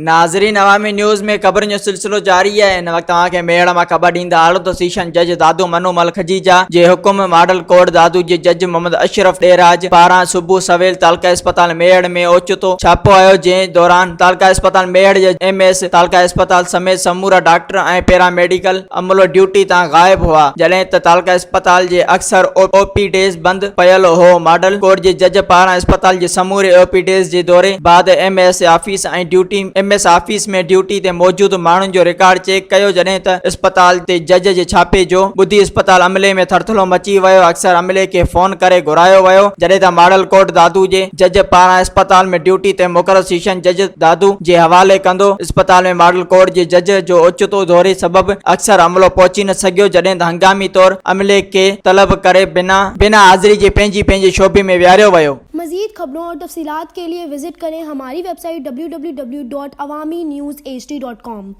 ناظرين عوامي نيوز ۾ خبرن جو سلسلو جاري آهي هن وقت اوهان کي ميهڙ مان خبر ڏيندا هلون ته سيشن جج دادو منو مل کجيجا جي حڪم ماڊل ڪورٽ دادو جي جج محمد اشرف ڏيراج پاران صبح سويل تعلقه اسپتال ميهڙ ۾ اوچتو ڇاپو هنيو جنهن دوران تعلقه اسپتال ميهڙ جي ايم ايس تعلقه اسپتال سميت سمورا ڊاڪٽر ۽ پيرا ميڊيڪل عملو ڊيوٽي تان غائب هئا جڏهن ته تعلقه اسپتال جي اڪثر او پي ڊيز بند پيل هو ماڊل ڪورٽ جي جج پاران اسپتال جي سموري او پي ڊيز جي دوري بعد M S office ۽ duty M S office ۾ duty تي موجود ماڻهن جو رڪارڊ چيڪ ڪيو جڏهن ته اسپتال تي جج جي ڇاپي جو ٻڌي اسپتال عملي ۾ ٿرٿلو مچي ويو اڪثر عملي کي فون ڪري گهرايو ويو جڏهن ته ماڊل ڪورٽ دادو جي جج پاران اسپتال ۾ ڊيوٽي تي مقرر سيشن جج دادو جي حوالي ڪندو اسپتال ۾ ماڊل ڪورٽ جي جج جو اوچتو دوري سبب اڪثر عملو پهچي نه سگهيو جڏهن ته هنگامي طور عملي کي طلب ڪري بنا بنا حاضري جي پنهنجي پنهنجي شعبي ۾ ويهاريو ويو. مزيد خبرون اور تفصيلات ڪي لئي وزٽ ڪرين ھماري website W W W dot Awami news H D dot com.